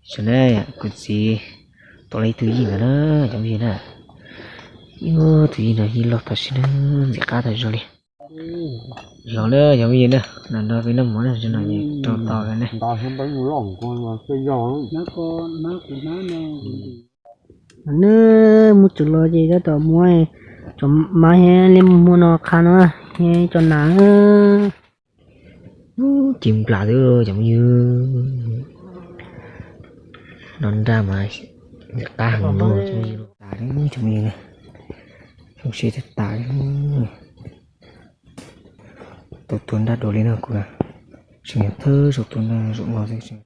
Saum no kuv txiv tua lawm ib tug yij ntawd na, cov phooj ywg na. Ib tug yij no yij loj tam sim no ntxim qab tas zog li. Los na cov phooj ywg na, los nrog peb noj mov na, no rau tau lawm ne. Neb mus tsev los ces tab tom muab cov mab thiab liab muag no qha no, thiab cov nas. Ci nplas xwb cov phooj ywg. No nraj mas qab heev no, tas cov phooj ywg, zoo siab tas tas. Tau tua nraj dua li no kuv, tseem yog thawj zaug tua nraj zaum no xwb.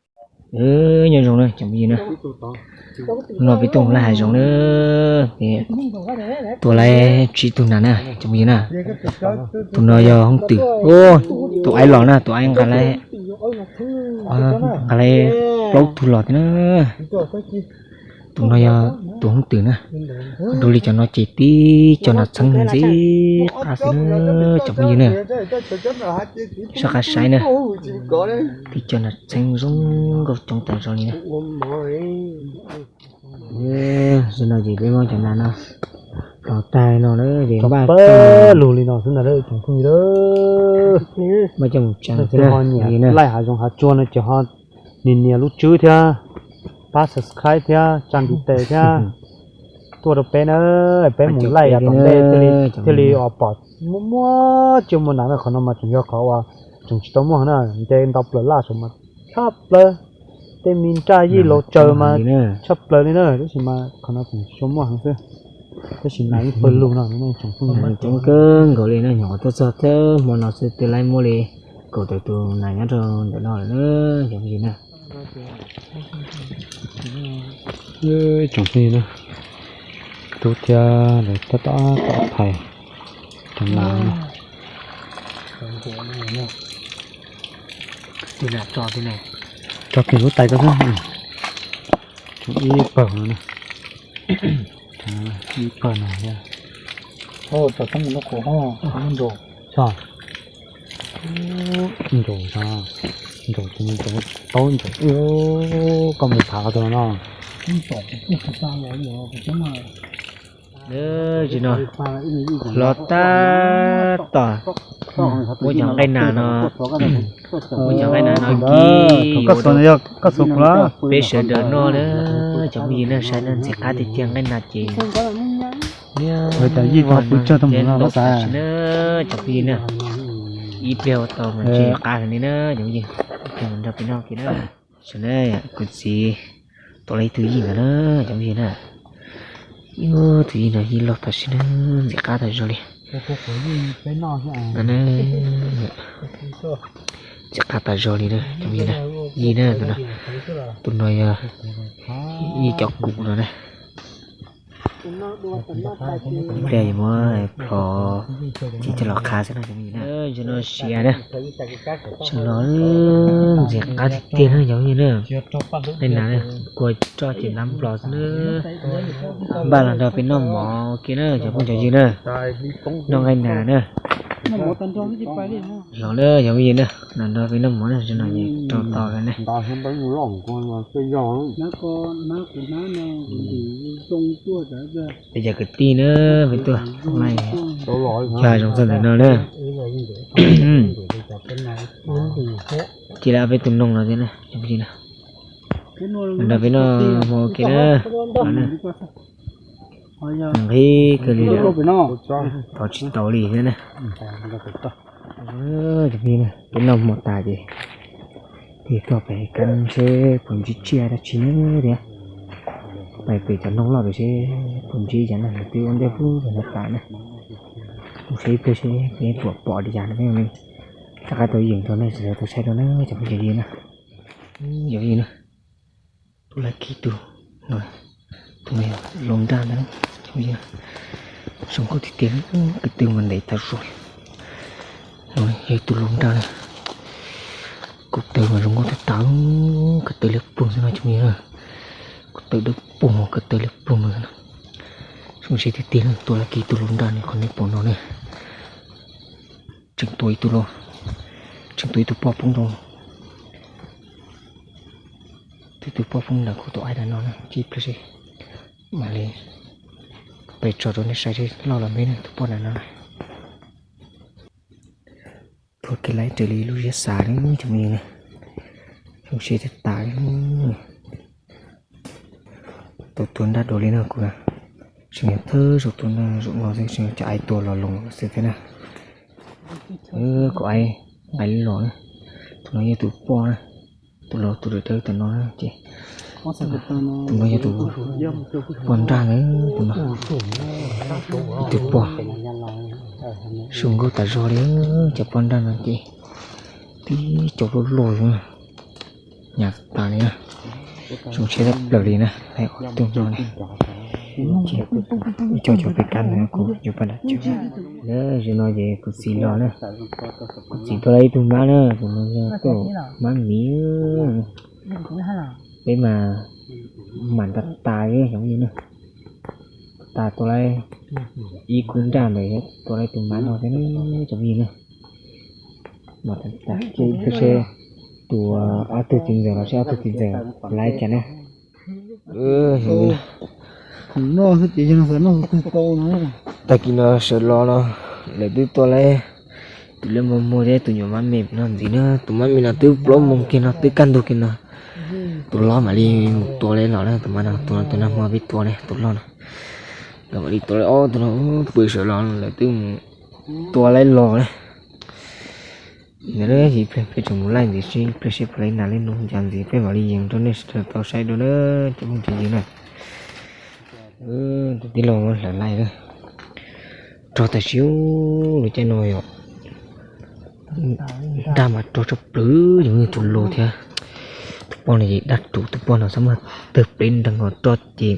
Nyob zoo na cov phooj yw na, no peb tuaj mus laij hav zoov na, tua laib tsib tug nas na cov phooj yw na. Tus no yog hoob twm, tus aib los na, tus aib nqa laib, nqa laib plaub tug los thiab na. Tus no yog tus hoob twm na. Dua li cov no ces tib co nas txheeb ntxim qab xwb na cov phooj yw na. Soj qab saib na, tib co nas txheeb zoo nkauj coob tas zog li na. Zaum no ces peb muab cov nas no los tag no na ces npaj lug li no xwb ntag tsoom phooj ywg. Npaj coj mus tsev xwb na. Laij hav zoov hav tsuag no ces ho nias nias lub tswb thiab, pab subscribe thiab, tsa ntiv tes thiab, tuaj rau peb na, peb mus laij yav tom ntej thiaj li pom muaj muaj tsiaj muaj nas na. Qhov no mas tseem yog qhov uas tseem tsis tau muaj na, nce ntau plaws laj saum mas tshaj plaws, tej me nraj yij laus tsaws mas tshaj plaws li na, tab sis mas qhov no tseem tsis tau muaj heev xwb, tab sis nas yeej pawg lug no. Coob kawg nkaus li na, nyuam qhuav tuaj txog thawj hmo no xwb twb laib muab li kaum tawm tus nas nyob rau ntawm no lawm na cov phooj ywg na. Tsoom phooj ywg na, tub thiab lawv tab tom thais cov nas. Tso kiag lub tais ko xwb. Tsoo ib pawg no na, ib pawg no thiab. Ntsaum, ntsaum, ntsaum, taub ntsaum, koj mus thav qhov twg no no. Tsis no, los tab tom muab cov nqaij nas no, muab cov nqaij nas no kib ua rau peb sawv daws noj na. Cov phooj ywg na, saib na, ntxim qab tiag tiag, nqaij nas ces niaj hnub ntau tas sim na. Cov phooj ywg na, ib pliag ua tau mas tsis qab heev li na cov phooj ywg. Nrog peb noj kiag na. Saum no kuv txiv tua lawm ib tug yij ntawd na cov phooj ywg na. Ib tug yij no yij loj tam sim na, ntxim qab tas zog li. Ntxim qab tas zog li na cov phooj ywg na. Yij na, tus no, tus no yog yij cov kum no na. Ib pliag yuav muab plho ces coj los qha xwb na cov phooj ywg na. Zaum no siav na, zaum no ntxim qab tiag tiag na cov phooj ywg na. Nqaij nas na, kua roj ces ntab nplos xwb na. Npaj los nrog peb noj mov ua ke na cov phooj cov ywg na. Noj nqaij nas na. Los na cov phooj ywg na, los nrog peb noj mov na, zaum no ces rau tau lawm ne. Peb cov kwv tij na, peb tuaj laij, cog hav zoov txog ntawm no na. Cia li ob peb tus noog los thiab na cov phooj ywg na. Los nrog peb noj mov ua ke na. Nqhis kawg li lawm, thov tsis tau li thiab na. Cov phooj ywg na, peb noj mov tas ces tig tuaj pem kab seb puas ntsib tsiaj dab tsi na thiab. Pais pem cov noog loj pem seb puas ntsib cas na, twb ua ntej pub rau no tas na. Mus saib ib pliag seb peb puas pom li cas no. Rov qab tau yeem rau nej sawv daws tau saib rau na cov phooj ywg na. Cov phooj ywg na, tus laj kis tus, tus no yog laus nraj ntag, zoo nkauj tiag tiag, ko taw mas ntev tas zog. No yog tus laus nraj na, ko taw mas zoo nkauj tag tag, ko taw liab ploog xwb no cov phooj ywg na. Ko taw dawb paug, ko taw liab ploog no xwb na. Zoo siab tiag tiag na, tus laj kis tus laus nraj ne, qhov nej pom no ne. Tseem tua ib tug los, tseem tua ib tug poj poob rau. Twb tus poj poob ntawm kuv tus aib ntawm no na, ib pliag mam li peb tso rau nej saib seb loj los me na, tus poj ntawm no na. Tuag kiag lawm raws li lub siab xav li cov phooj ywg na. Zoo siab tas tas li. Tau tuag nraj dua li no kuv na. Tseem yog thawj zaug tuag nraj zaum no xwb, tseem yog cov aib tuag los loos xwb thiab na. Kuv aib nqaim los na. Tus no yog tus poj na. Tus laus tus dawb dawb tom no na ces tus no yog tus poj nraj na, tus no. Tus poj zoo nkauj tas zog li, cov poj nraj no ces tib co loj loj xwb, hnyav tas li na. Zoo siab tshaj plaws li na, lawv ob tug no na. Ces ib co cov peb kab ntawd kuv yuav pab dam cog. Tam sim no ces kuv txiv los na, kuv txiv tuaj tau ib tug mab na, tus no yog tus mab miv. Peb mas mam tas tas li cov phooj ywg na. Tas tuaj lawm ib kub nraj ntawd, tuaj lawm tus mab no thiab cov phooj ywg na. Mam tas tas ces ib pliag seb tus ob tug txiv ntxawm los seb ob tug txiv ntxawm lawv cas na. Tag kis no sawv los no lawv twb tuaj lawm tus liab mos muag thiab tus nyuam mab me no ntxiv na. Tus mab me no twb plaub moos kiag no twb kaj ntug kiag no. Tus loj mam li mus tua lawm los na, tus mab no tus no tus nag hmo peb tua na, tus loj no. Lawv mam li tua lawm ob tug no, pw sawv los lawv twb mus tua lawm los na. Ntawd ib pliag peb tseem mus laij ntxiv seb ib pliag seb puas laij nas laij noog cas ntxiv peb mam li yees rau nej sawv daws tau saib dua na cov phooj cov ywg na. Tus tij laug hlawv laij na, rog tas siab li caij no yom. Nraj mas rog tshaj plaws, yog tus laus thiab. Tus poj no ces daj rhuv, tus poj no txhob muaj tawg pleb nreeg os, rog ces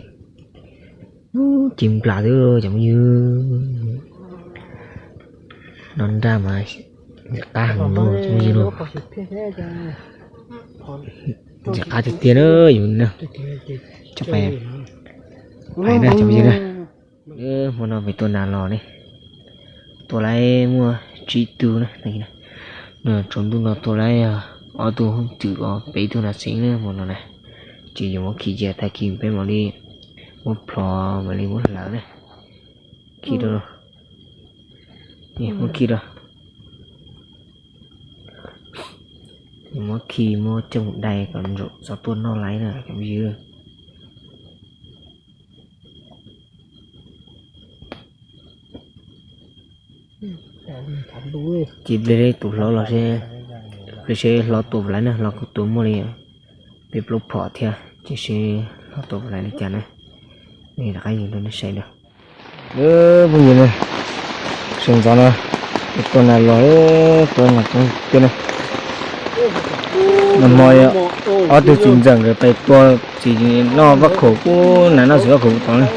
ci nplas xwb cov phooj ywg. No nraj mas ntxim qab heev no cov phooj ywg no. Ntxim qab tiag tiag na yus na. Cov pais na cov phooj ywg na. Hmo no peb tua nas los ne, tua lawm muaj tsib tug na. Tsaus ntuj no tua lawm ob tug hoob twm os, peb tug nas xeev na hmo no na. Ces yuav muab khi cia, tag kis peb mam li muab plhov mam li muab hlawv na. Khi rau, muab khi rau. Muab khi muab coj mus dai kom zaum txog tuaj noj lawm na cov phooj ywg. Ces pliag tus hlob los seb, pliag seb hlob tua puas laib na, hlob kuj tua muaj li peb plaub phom thiab, ces seb hlob tua puas laib li cas na. Nej rov qab yees rau nej saib na. Phooj ywg na, sawv ntxov no tua nas los, tua nas coob tiag na. Nag hmo ob tug txiv ntxawm nkawd pais tua txiv noj vaj khaum, kuj nas noj txiv vaj khaum tod na.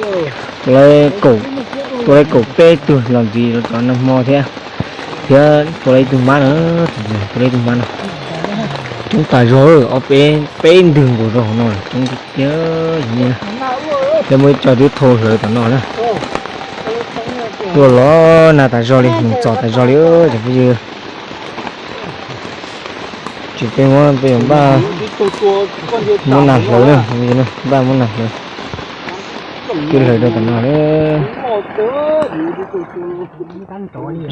Tua lawm kaum, tua lawm kaum peb tug los ntxiv rau tom nag hmo thiab, thiab tua lawm ib tug mab na, tua lawm ib tug mab no. Coob tas zog, ob peb, peb ntwg nkaus rau hauv no, coob tiag tiag. Thiab muaj ib co twb thau hlawv tom no na. Tuaj los nag tas zog li, mus txog tas zog li cov phooj ywg. Ces peb muab, peb yuav npaj muab nas hlawv na, npaj muab nas hlawv. Twb hlawv rau tom no na. Tam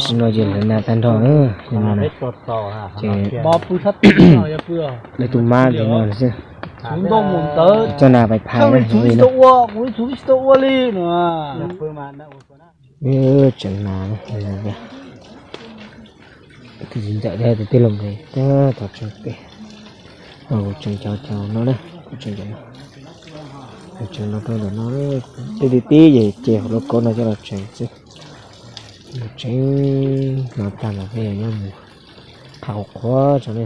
sim no ces hlawv nas tag nrho na, ces lawv tus mab ntawm no xwb. Coj nas pais phais na. Tseem nas, tus txiv ntxawm thiab tus tij laug nkawd tau tseem pem, kuv tseem cov cov no na, kuv tseem cov no, kuv tseem no rau ntawm no, tej tib tib ces ces hauv lub kaub no coj los tseem xwb. Mus tseem no tag los peb yuav nyob mus qhov qhuav tso ne.